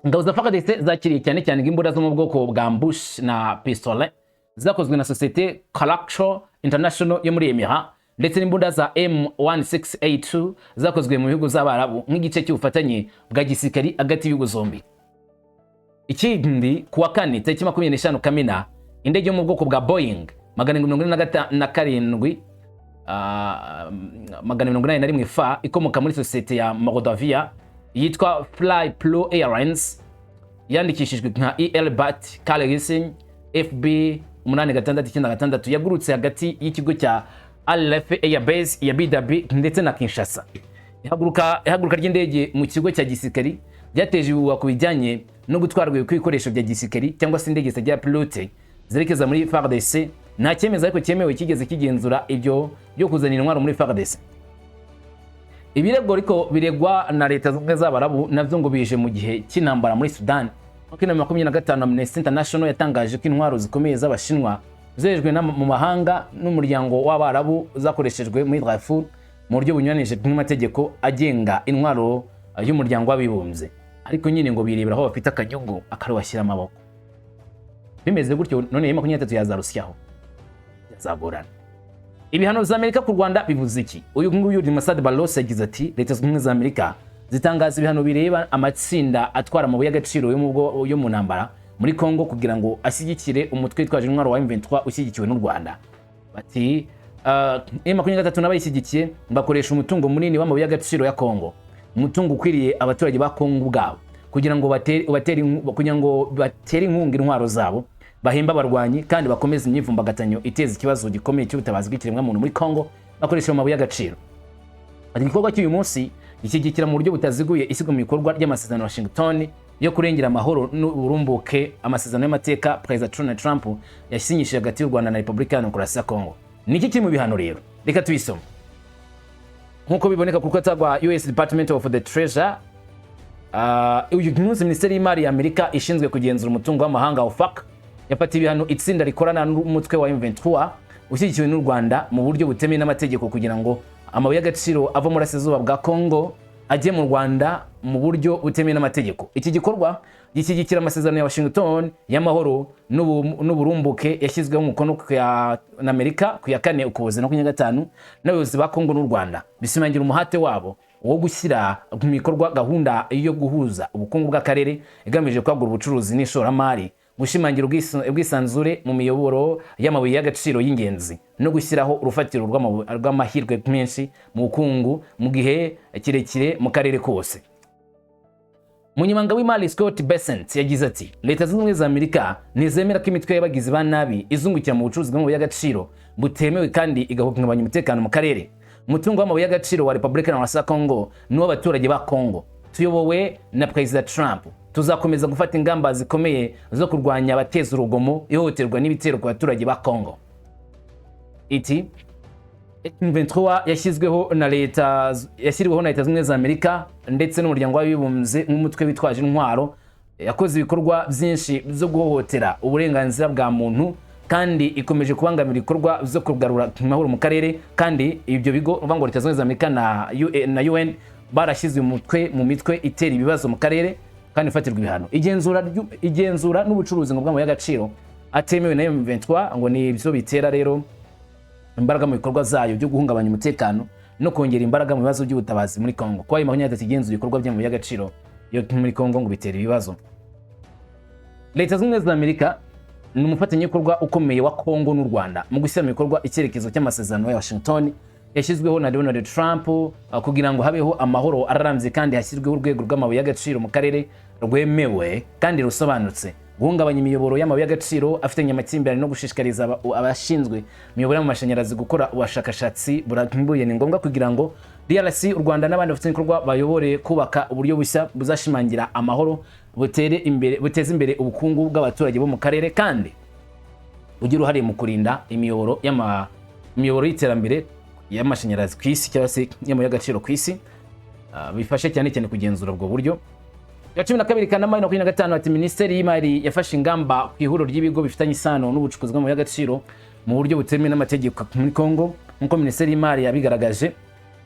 ingabo za FARDC zakiriye cyane cyane imbunda zo mu bwoko bwa Ambush na pistolet zakozwe na sosiyete Kalakcho International yo muri Emira, ndetse n'imbunda za M16A2 zakozwe mu bihugu z'Abarabu, nk'igice cy'ubufatanye bwa gisirikari hagati y'ibihugu zombi. Ikindi, kuwa kane tariki 25 Kamena, indege yo mu bwoko bwa Boeing 747 781 fa ikomoka muri sosiyete ya Moldavia yitwa Fly Pro Airlines, yandikishijwe nka EL Bat Leasing FB 8696, yagurutse hagati y'ikigo cya Al Air Base ya BW ndetse na Kinshasa. Ihaguruka ry'indege mu kigo cya gisirikari byateje ibihuha ku bijyanye no gutwarwa kw'ibikoresho bya gisirikari cyangwa se indege zitagira pilote zerekeza muri FARDC. Nta cyemezo ariko cyemewe kigeze kigenzura ibyo byo kuzana intwaro muri FARDC. Ibirego ariko biregwa na Leta Zunze Ubumwe z'Abarabu navyo ngo bije mu gihe cy'intambara muri Sudan. Mwaka 2025, Amnesty International yatangaje ko intwaro zikomeye z'Abashinwa zoherejwe mu mahanga n'Umuryango w'Abarabu zakoreshejwe muri Darfur mu buryo bunyuranije n'amategeko agenga intwaro y'Umuryango w'Abibumbye. Ariko nyine ngo birebera aho bafite akanyungu akari bashyira amaboko. Bimeze gutyo none, 23 yazarusyaho, yazagorana. Ibihano za Amerika ku Rwanda bivuze iki? Uyu nguyu ni Massad Boulos, yagize ati: "Leta Zunze Ubumwe za Amerika zitangaza ibihano bireba amatsinda atwara amabuye y'agaciro yo mu ntambara muri Congo kugira ngo ashyigikire umutwe witwaje intwaro wa M23 ushyigikiwe n'u Rwanda." Bati M23 n'abayishyigikiye bakoresha umutungo munini w'amabuye y'agaciro ya Congo, umutungo ukwiriye abaturage ba Congo ubwabo, kugira ngo batere inkunga intwaro zabo, bahemba abarwanyi kandi bakomeze imyivumbagatanyo iteza ikibazo gikomeye cy'ubutabazi bw'ikiremwamuntu muri Congo bakoresheje amabuye y'agaciro. Ati: "Igikorwa cy'uyu munsi gishyigikira mu buryo butaziguye ishyirwa mu bikorwa ry'amasezerano ya Washington yo kurengera amahoro n'uburumbuke, amasezerano y'amateka Perezida Donald Trump yasinyishije hagati y'u Rwanda na Repubulika ya Demokarasi ya Congo." Niki kiri mu bihano rero? Reka tubisome nk'uko biboneka ku rukuta rwa US Department of the Treasury. Uyu munsi Minisiteri y'Imari ya Amerika ishinzwe kugenzura umutungo w'amahanga, OFAC, yafatiye ibihano itsinda rikorana n'umutwe wa M23 ushyigikiwe n'u Rwanda mu buryo butemewe n'amategeko, kugira ngo amabuye y'agaciro ava mu burasirazuba bwa Congo ajye mu Rwanda mu buryo butemewe n'amategeko. Iki gikorwa gishyigikira amasezerano ya Washington y'amahoro n'uburumbuke yashyizweho umukono na Amerika ku ya 4 Ukuboza 25 n'abayobozi ba Congo n'u Rwanda. Bishimangira umuhate wabo wo gushyira mu bikorwa gahunda yo guhuza ubukungu bw'akarere igamije kwagura ubucuruzi n'ishoramari, gushimangira ubwisanzure mu miyoboro y'amabuye y'agaciro y'ingenzi no gushyiraho urufatiro rw'amahirwe menshi mu bukungu mu gihe kirekire mu karere kose. Umunyamabanga w'imari Scott Bessent yagize ati: "Leta Zunze Ubumwe za Amerika ntizemera ko imitwe y'abagizi ba nabi izungukira mu bucuruzi bw'amabuye y'agaciro butemewe kandi igahungabanya umutekano mu karere. Umutungo w'amabuye y'agaciro wa Repubulika ya Congo ni uw'abaturage ba Congo. Tuyobowe na Perezida Trump, tuzakomeza gufata ingamba zikomeye zo kurwanya abateza urugomo, ihohoterwa n'ibitero ku baturage ba Congo." Iti M23 yashyiriweho na Leta Zunze Ubumwe za Amerika ndetse n'Umuryango w'Abibumbye nk'umutwe witwaje intwaro yakoze ibikorwa byinshi byo guhohotera uburenganzira bwa muntu kandi ikomeje kubangamira ibikorwa byo kugarura amahoro mu karere. Kandi ibyo bigo uvuga ngo Leta Zunze Ubumwe za Amerika na UN barashyize umutwe mu mitwe itera ibibazo mu karere kandi ifatirwa ibihano. Igenzura n'ubucuruzi ngo bw'amabuye y'agaciro atemewe na M23 ngo ni ibyo bitera rero imbaraga mu bikorwa zayo byo guhungabanya umutekano no kongera imbaraga mu bibazo by'ubutabazi muri Congo. Kuba ayo 23 igenzura ibikorwa by'amabuye y'agaciro yo muri Congo ngo bitera ibibazo. Leta Zunze Ubumwe za Amerika ni umufatanyabikorwa ukomeye wa Congo n'u Rwanda mu gushyira mu bikorwa icyerekezo cy'amasezerano ya Washington yashyizweho na Donald Trump kugira ngo habeho amahoro ararambye kandi hashyirweho urwego rw'amabuye y'agaciro mu karere rwemewe kandi rusobanutse. Guhungabanya imiyoboro y'amabuye y'agaciro afitanye amakimbirane no gushishikariza abashinzwe imiyoboro y'amashanyarazi gukora ubushakashatsi burambuye ni ngombwa kugira ngo DRC, u Rwanda n'abandi bafatanyabikorwa bayobore kubaka uburyo bushya buzashimangira amahoro, butere imbere, buteze imbere ubukungu bw'abaturage bo mu karere kandi bugira uruhare mu kurinda imiyoboro y'iterambere y'amashanyarazi ku isi cyangwa se y'amabuye y'agaciro ku isi. Bifashe cyane cyane kugenzura ubwo buryo. Ya 12 Kanama 2025, ati Minisiteri y'Imari yafashe ingamba ku ihuriro ry'ibigo bifitanye isano n'ubucukuzi bw'amabuye y'agaciro mu buryo butemewe n'amategeko muri Congo, nk'uko Minisiteri y'Imari yabigaragaje.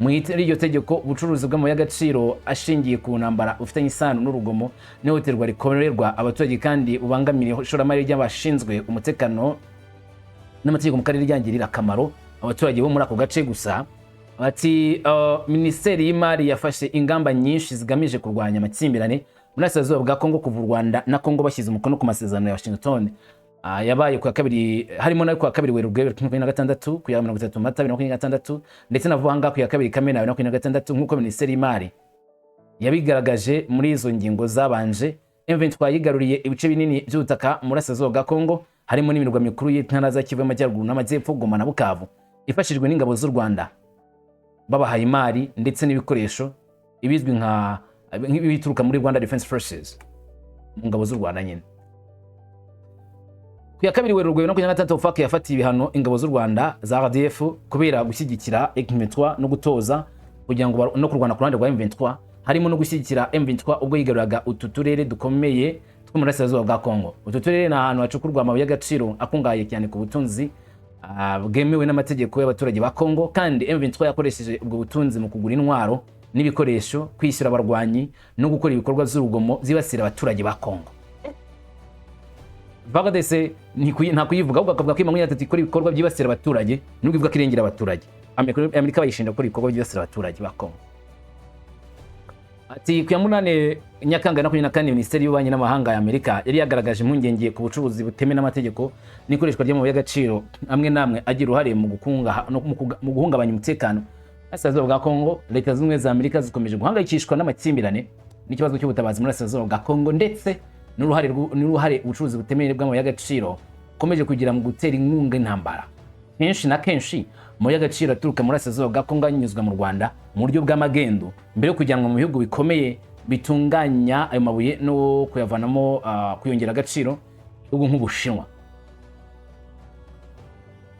Mu iryo tegeko, ubucuruzi bw'amabuye y'agaciro ashingiye ku ntambara bufitanye isano n'urugomo n'ihohoterwa rikorerwa abaturage, kandi bubangamira ishoramari ry'abashinzwe umutekano n'amategeko mu karere, ryangirira akamaro abaturage bo muri ako gace gusa. Ati Minisiteri y'Imari yafashe ingamba nyinshi zigamije kurwanya amakimbirane muri Burasirazuba bwa Kongo kuva u Rwanda na Kongo bashyize umukono ku masezerano ya Washington. Yabaye ku ya kabiri, harimo nayo ku ya 2 Werurwe 2026, ku ya 30 Mata 2026, ndetse na vuba ngaha ku ya 2 Kamena 2026. Nk'uko Minisiteri y'Imari yabigaragaje muri izo ngingo zabanje, M23 yigaruriye ibice binini by'ubutaka mu burasirazuba bwa Kongo, harimo n'imirwa mikuru y'intara za Kivu y'Amajyaruguru n'Amajyepfo, Goma na Bukavu, ifashijwe n'ingabo z'u Rwanda babahaye imari ndetse n'ibikoresho, ibizwi nka nk'ibituruka muri Rwanda Defense Forces, mu ngabo z'u Rwanda nyine. Ku ya 2 Werurwe 2026, FAC yafatiye ibihano ingabo z'u Rwanda za RDF kubera gushyigikira M23 no gutoza kugira ngo no kurwana ku ruhande rwa M23, harimo no gushyigikira M23 ubwo yigaruraga utu turere dukomeye two mu burasirazuba bwa Kongo. Utu turere ni ahantu hacukurwa amabuye y'agaciro akungahaye cyane ku butunzi bwemewe n'amategeko y'abaturage ba Kongo, kandi M23 yakoresheje ubwo butunzi mu kugura intwaro n'ibikoresho, kwishyura abarwanyi no gukora ibikorwa by'urugomo byibasira abaturage ba Kongo. FARDC nta kuyivuga, ahubwo akavuga ko M23 ikora ibikorwa byibasira abaturage, nubwo ivuga ko irengera abaturage. Amerika bayishinja gukora ibikorwa byibasira abaturage ba Kongo. Ati ku ya 8 Nyakanga 24, Minisiteri y'Ububanyi n'Amahanga ya Amerika yari yagaragaje impungenge ku bucuruzi butemewe n'amategeko n'ikoreshwa ry'amabuye y'agaciro amwe n'amwe agira uruhare mu gukungaha no mu guhungabanya umutekano Burasirazuba bwa Kongo. Leta Zunze Ubumwe za Amerika zikomeje guhangayikishwa n'amakimbirane n'ikibazo cy'ubutabazi muri Burasirazuba bwa Kongo, ndetse n'uruhare ubucuruzi butemewe bw'amabuye y'agaciro bukomeje kugira mu gutera inkunga intambara. Kenshi na kenshi amabuye y'agaciro aturuka muri Burasirazuba bwa Kongo anyuzwa mu Rwanda mu buryo bw'amagendo mbere yo kujyanwa mu bihugu bikomeye bitunganya ayo mabuye no kuyavanamo kuyongera agaciro, ibihugu nk'Ubushinwa.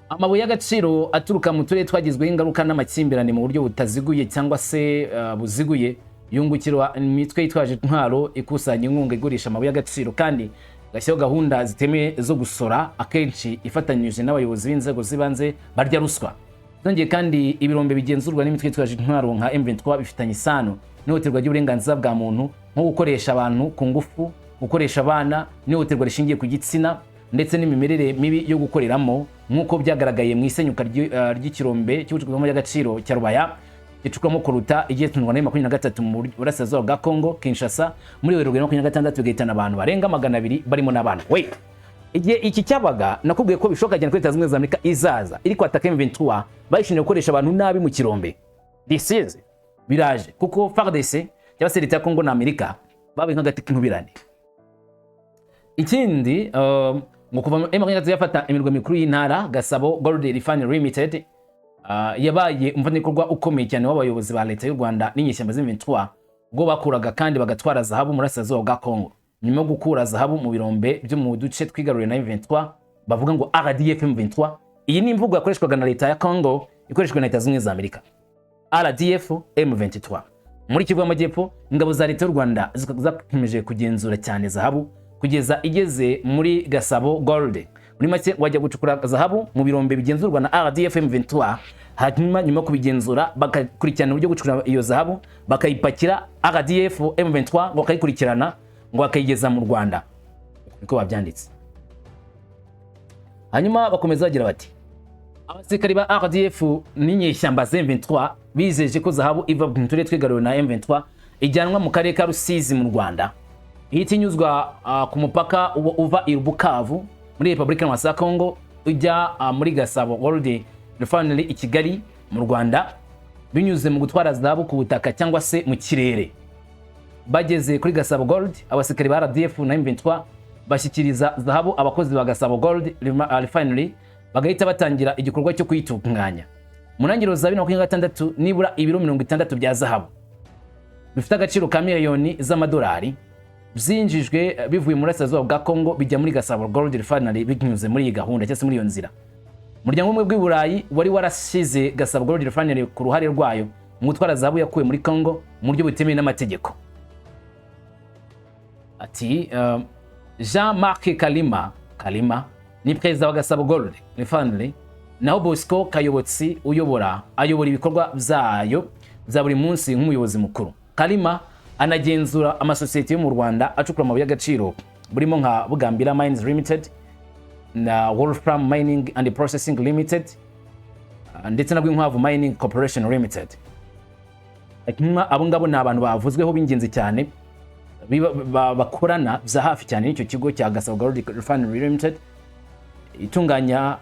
Amabuye y'agaciro aturuka mu turere twagizweho ingaruka n'amakimbirane mu buryo butaziguye cyangwa se buziguye yungukirwa imitwe yitwaje intwaro ikusanya inkunga, igurisha amabuye y'agaciro kandi igashyiraho gahunda zitemewe zo gusora, akenshi ifatanyije n'abayobozi b'inzego z'ibanze barya ruswa. Byongeye kandi, ibirombe bigenzurwa n'imitwe yitwaje intwaro nka M23 bifitanye isano n'ihohoterwa ry'uburenganzira bwa muntu, nko gukoresha abantu ku ngufu, gukoresha abana, n'ihohoterwa rishingiye ku gitsina, ndetse n'imimerere mibi yo gukoreramo, nk'uko byagaragaye mu isenyuka ry'ikirombe cy'ubucukuzi bw'amabuye y'agaciro cya Rubaya gicukurwamo coltan igitundwa na 23 mu burasirazuba bwa Congo Kinshasa muri Werurwe 26, bigahitana abantu barenga 200 barimo n'abana. Wait, igihe iki cyabaga nakubwiye ko bishoboka cyane ko Leta Zunze Ubumwe za Amerika izaza iri kwataka M23 bayishinja gukoresha abantu nabi mu kirombe. This is biraje, kuko FARDC cyangwa se leta ya Congo na Amerika babaye nk'agati k'inkubirane. Ikindi, ngo kuva M23 yafata imirwa mikuru y'intara, Gasabo Gold Refinery Limited yabaye umufatanyabikorwa ukomeye cyane w'abayobozi ba leta y'u Rwanda n'inyeshyamba z'M23, ubwo bakuraga kandi bagatwara zahabu mu burasirazuba bwa Congo. Nyuma yo gukura zahabu mu birombe byo mu duce twigaruriwe na M23, bavuga ngo RDF M23, iyi ni imvugo yakoreshwaga na leta ya Congo, ikoreshwa na Leta Zunze Ubumwe za Amerika, RDF M23 muri Kivu y'Amajyepfo, ingabo za leta y'u Rwanda zakomeje kugenzura cyane zahabu kugeza igeze muri Gasabo Gold. Muri make, wajya gucukura zahabu mu birombe bigenzurwa na RDF M23, hanyuma nyuma yo kubigenzura bakakurikirana uburyo gucukura iyo zahabu, bakayipakira, RDF M23 ngo bakayikurikirana, ngo bakayigeza mu Rwanda, niko babyanditse. Hanyuma bakomeza bagira bati abasirikari ba RDF n'inyeshyamba za M23 bizeje ko zahabu iva mu turere twigaruriwe na M23 ijyanwa mu karere ka Rusizi mu Rwanda, ihita inyuzwa ku mupaka uva i Bukavu muri Repubulika ya Congo ujya muri Gasabo Gold Refinery i Kigali mu Rwanda, binyuze mu gutwara zahabu ku butaka cyangwa se mu kirere. Bageze kuri Gasabo Gold, abasirikari ba RDF na M23 bashyikiriza zahabu abakozi ba Gasabo Gold Refinery, bagahita batangira igikorwa cyo kuyitunganya. Mu ntangiriro za 2026, nibura ibiro 60 bya zahabu bifite agaciro ka miliyoni z'amadolari byinjijwe bivuye mu burasirazuba bwa Congo bijya muri Gasabo Gold Refinery binyuze muri iyi gahunda cyangwa se muri iyo nzira. Umuryango w'Ubumwe bw'i Burayi wari warasize Gasabo Gold Refinery ku ruhare rwayo mu gutwara zahabu yakuwe muri Congo mu buryo butemewe n'amategeko. Ati Jean Marc Kalima, Kalima ni perezida wa Gasabo Gold Refinery. Naho Bosco Kayobotsi uyobora ayobora ibikorwa byayo bya buri munsi nk'umuyobozi mukuru. Kalima anagenzura amasosiyete yo mu Rwanda acukura amabuye y'agaciro, burimo nka Bugambira Mines Limited na Wolfram Mining and Processing Limited, ndetse na Rwinkwavu Mining Corporation Limited. Hanyuma abo ngabo ni abantu bavuzweho b'ingenzi cyane, bakorana bya hafi cyane n'icyo kigo cya Gasabo Gold Refinery Limited itunganya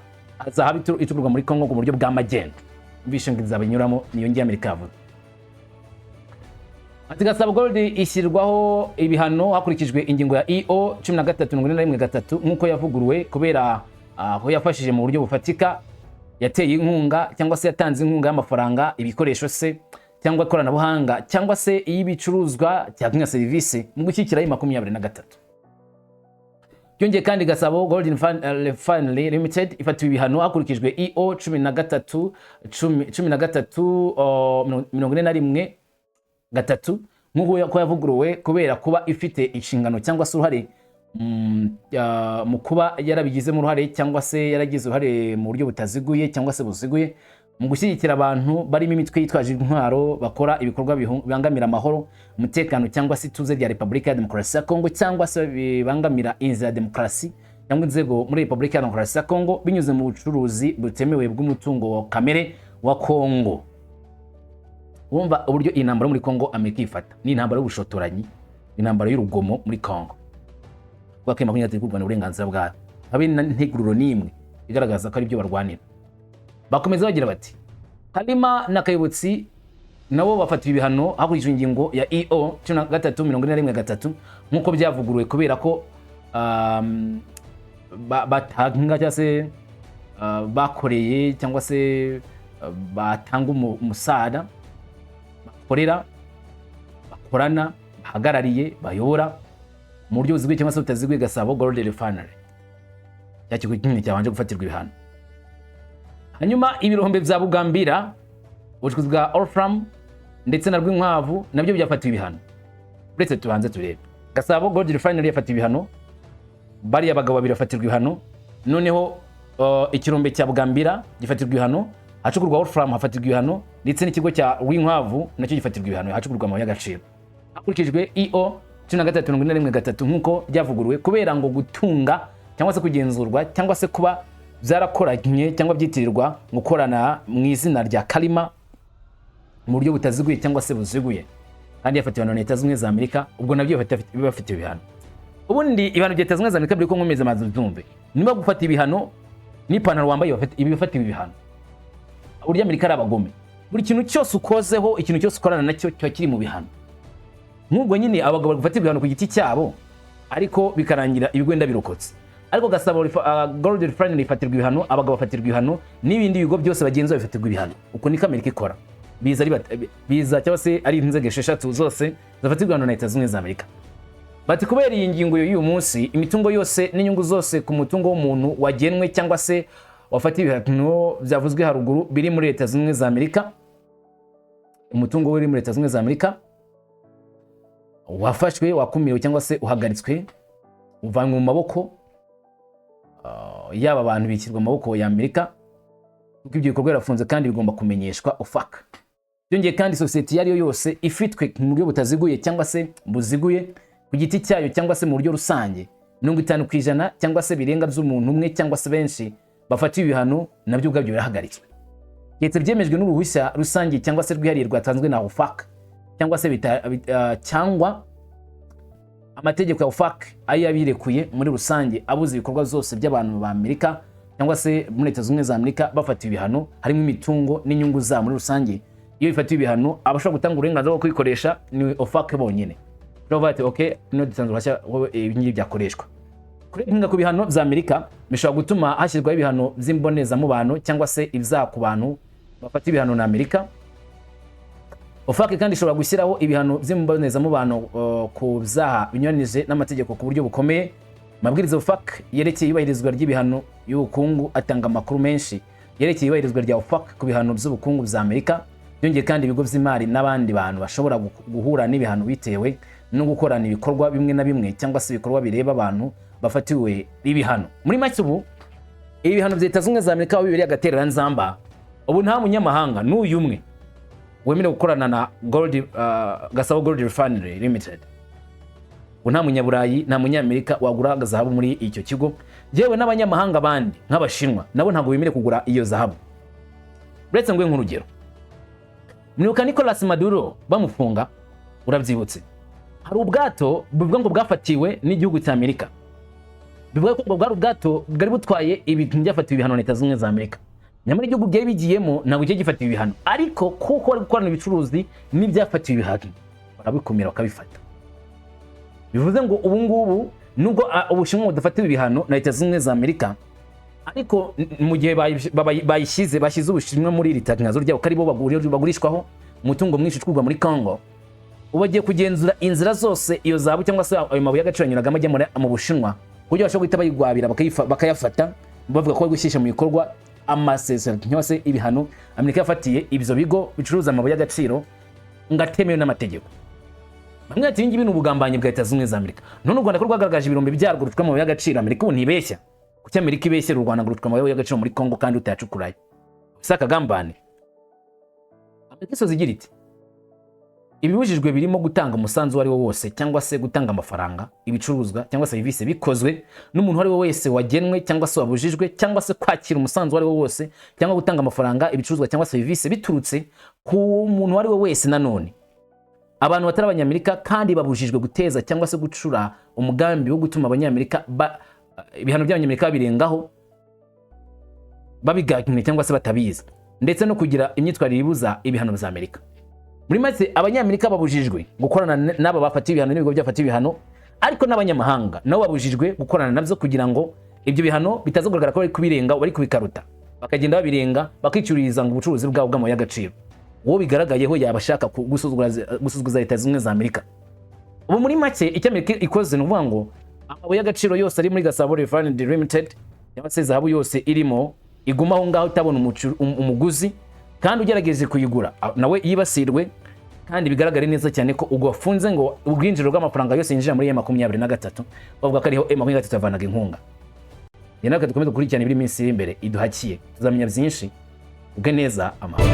zahabu icukurwa muri Congo ku buryo bwa magendu. Ubwishingizi binyuramo niyo ngiyo Amerika yavuze. Ati Gasabo Gold ishyirwaho ibihano hakurikijwe ingingo ya EO 1341.3 nk'uko yavuguruwe, kubera aho yafashije mu buryo bufatika, yateye inkunga cyangwa se yatanze inkunga y'amafaranga, ibikoresho se cyangwa ikoranabuhanga, cyangwa se iy'ibicuruzwa cyangwa nka serivisi mu gushyigikira 23. Byongeye kandi, Gasabo Gold Refinery Limited ifatiwe ibihano hakurikijwe EO 13 13 41.3 nk'uko ko yavuguruwe, kubera kuba ifite inshingano cyangwa se uruhare mu kuba yarabigizemo uruhare cyangwa se yaragize uruhare mu buryo butaziguye cyangwa se buziguye mu gushyigikira abantu barimo imitwe yitwaje intwaro bakora ibikorwa bibangamira amahoro, umutekano cyangwa se ituze rya Repubulika ya Demokarasi ya Kongo, cyangwa se bibangamira inzira ya demokarasi cyangwa inzego muri Repubulika ya Demokarasi ya Kongo binyuze mu bucuruzi butemewe bw'umutungo wa kamere wa Kongo. Wumva uburyo iyi ntambara yo muri Kongo Amerika ifata ni intambara y'ubushotoranyi, intambara y'urugomo muri Kongo, kuko ko 20 kurwanira uburenganzira bwayo, habe na ntegururo n'imwe igaragaza ko ari byo barwanira. Bakomeza bagira bati Kalima na Kayobotsi nabo bafatiwe ibihano hakurikijwe ingingo ya EO 1341.3 nk'uko byavuguruwe, kubera ko batanga cyangwa se bakoreye cyangwa se batanga umusada, bakorera, bakorana, bahagarariye, bayobora mu buryo buziguye cyangwa se butaziguye Gasabo Gold Refinery, cya kigo kinini cyabanje gufatirwa ibihano. Hanyuma ibirombe bya Bugambira, ubucukuzi bwa Wolfram ndetse na Rwinkwavu nabyo byafatiwe ibihano. Uretse tubanze turebe Gasabo Gold Refinery yafatiwe ibihano, bariya bagabo babiri bafatirwa ibihano, noneho ikirombe cya Bugambira gifatirwa ibihano, hacukurwa Wolfram hafatirwa ibihano, ndetse n'ikigo cya Rwinkwavu nacyo gifatirwa ibihano, hacukurwa amabuye y'agaciro, hakurikijwe EO 1341.3 nk'uko byavuguruwe, kubera ngo gutunga cyangwa se kugenzurwa cyangwa se kuba byarakoranye cyangwa byitirirwa gukorana mu izina rya Kalima mu buryo butaziguye cyangwa se buziguye, kandi yafatiwe na Leta Zunze Ubumwe za Amerika. Ubwo nabyo bafitiwe ibihano. Ubundi ibihano bya Leta Zunze Ubumwe za Amerika biri ko nkomeza amazi byumve, niba gufata ibihano n'ipantaro wambaye iba ifatiwe ibihano. Uburyo Amerika ari abagome, buri kintu cyose ukozeho, ikintu cyose ukorana nacyo kiba kiri mu bihano. Nk'ubwo nyine abagabo bari gufata ibihano ku giti cyabo, ariko bikarangira ibigwenda birokotse. Ariko Gasabo Gold Refinery ifatirwa ibihano, abagabo bafatirwa ibihano, n'ibindi bigo byose bagenzura bifatirwa ibihano. Uko niko Amerika ikora. Biza ari biza cyangwa se ari inzego esheshatu zose zafatirwa ibihano na Leta Zunze Ubumwe za Amerika. Bati kubera iyi ngingo y'uyu munsi, imitungo yose n'inyungu zose ku mutungo w'umuntu wagenwe cyangwa se wafatiwe ibihano byavuzwe haruguru biri muri Leta Zunze Ubumwe za Amerika, umutungo uri muri Leta Zunze Ubumwe za Amerika wafashwe, wakumiriwe cyangwa se uhagaritswe, uvanywe mu maboko yaba abantu bishyirwa mu maboko ya Amerika, kuko ibyo bikorwa birafunze kandi bigomba kumenyeshwa OFAC. Byongeye kandi, sosiyete iyo ari yo yose ifitwe mu buryo butaziguye cyangwa se buziguye ku giti cyayo cyangwa se mu buryo rusange 50% cyangwa se birenga by'umuntu umwe cyangwa se benshi bafatiwe ibihano, nabyo ubwabyo birahagaritswe, keretse byemejwe n'uruhushya rusange cyangwa se rwihariye rwatanzwe na OFAC cyangwa se cyangwa amategeko ya OFAC ayo yabirekuye muri rusange abuza ibikorwa byose by'abantu ba Amerika cyangwa se muri Leta Zunze Ubumwe za Amerika bafatiwe ibihano, harimo imitungo n'inyungu zabo muri rusange. Iyo bifatiwe ibihano, abashobora gutanga uburenganzira bwo kubikoresha ni OFAC bonyine. Baravuga bati ok, ino dutanze uruhushya ko ibi ngibi byakoreshwa. Kurenga ku bihano bya Amerika bishobora gutuma hashyirwaho ibihano by'imbonezamubano cyangwa se ibyaha ku bantu bafata ibihano na Amerika. OFAC kandi ishobora gushyiraho ibihano by'imbonezamubano ku byaha binyuranije n'amategeko ku buryo bukomeye. Amabwiriza OFAC yerekeye iyubahirizwa ry'ibihano y'ubukungu atanga amakuru menshi yerekeye iyubahirizwa rya OFAC ku bihano by'ubukungu bya Amerika. Byongeye kandi, ibigo by'imari n'abandi bantu bashobora guhura n'ibihano bitewe no gukorana ibikorwa bimwe na bimwe cyangwa se ibikorwa bireba abantu bafatiwe ibihano. Muri make ubu Ibi bihano bya Leta Zunze Ubumwe za Amerika aho bibereye agatereranzamba, ubu nta munyamahanga n'uyu umwe wemerewe gukorana na Gasabo Gold Refinery Limited. Ubu nta Munyaburayi, nta Munyamerika wagura zahabu muri icyo kigo, yewe n'abanyamahanga bandi nk'Abashinwa nabo ntabwo bemerewe kugura iyo zahabu. Uretse ngo nk'urugero, mwibuka Nicolas Maduro bamufunga? Urabyibutse? Hari ubwato bivuga ngo bwafatiwe n'igihugu cya Amerika, bivuga ko bwari ubwato bwari butwaye ibintu byafatiwe ibihano na Leta Zunze Ubumwe za Amerika. Nyamara igihugu byari bigiyemo ntabwo cyari gifatiwe ibihano, ariko kuko bari gukorana ubucuruzi n'ibyafatiwe ibihano, barabikumira bakabifata. Bivuze ngo ubu ngubu nubwo Ubushinwa budafatiwe ibihano na Leta Zunze Ubumwe za Amerika, ariko mu gihe bayishyize bashyize Ubushinwa muri iri tangazo ryabo ko aribo bagurishwaho umutungo mwinshi ucurwa muri Congo, ubu bagiye kugenzura inzira zose iyo zahabu cyangwa se ayo mabuye y'agaciro anyuragamo ajya mu Bushinwa, ku buryo bashobora guhita bayigwabira, bakayafata, bavuga ko bari gushyisha mu bikorwa amasezerano cyangwa se ibihano Amerika yafatiye ibyo bigo bicuruza amabuye y'agaciro ngo atemewe n'amategeko. Bamwe bati: "Ibi ngibi ni ubugambanyi bwa Leta Zunze Ubumwe za Amerika." None u Rwanda ko rwagaragaje ibirombe byarwo rucukura amabuye y'agaciro, Amerika ubu ntibeshya? Kuki Amerika ibeshyera u Rwanda ngo rucukura amabuye y'agaciro muri Congo kandi utayacukurayo? Si akagambane? Amerika isoza igira iti: "Ibibujijwe birimo gutanga umusanzu uwo ari wo wose cyangwa se gutanga amafaranga, ibicuruzwa cyangwa serivisi bikozwe n'umuntu uwo ari we wese wagenwe cyangwa se wabujijwe, cyangwa se kwakira umusanzu uwo ari wo wose cyangwa gutanga amafaranga, ibicuruzwa cyangwa serivisi biturutse ku muntu uwo ari we wese, nanone abantu batari Abanyamerika, kandi babujijwe guteza cyangwa se gucura umugambi wo gutuma Abanyamerika ibihano by'Abanyamerika babirengaho babiganiriye cyangwa se batabizi, ndetse no kugira imyitwarire ibuza ibihano bya Amerika." Muri make, Abanyamerika babujijwe gukorana n'aba bafatiwe ibihano n'ibigo byafatiwe ibihano, ariko n'abanyamahanga nabo babujijwe gukorana nabyo, kugira ngo ibyo bihano bitaza kugaragara ko bari kubirenga, bari kubikaruta, bakagenda babirenga, bakicururiza ngo ubucuruzi bwabo bw'amabuye y'agaciro. Uwo bigaragayeho yaba ashaka gusuzuguza Leta Zunze Ubumwe za Amerika. Ubu muri make icyo Amerika ikoze ni ukuvuga ngo amabuye y'agaciro yose ari muri Gasabo Refinery Limited cyangwa se zahabu yose irimo iguma aho ngaho itabona umuguzi, kandi ugerageje kuyigura nawe yibasirwe, kandi bigaragare neza cyane ko ubwo wafunze ngo ubwinjiriro bw'amafaranga yose yinjira muri M23, bavuga ko ariho M23 yavanaga inkunga. Rero natwe dukomeze gukurikirana ibiri minsi iri imbere iduhakiye, tuzamenya byinshi. Ubwe neza, amahoro.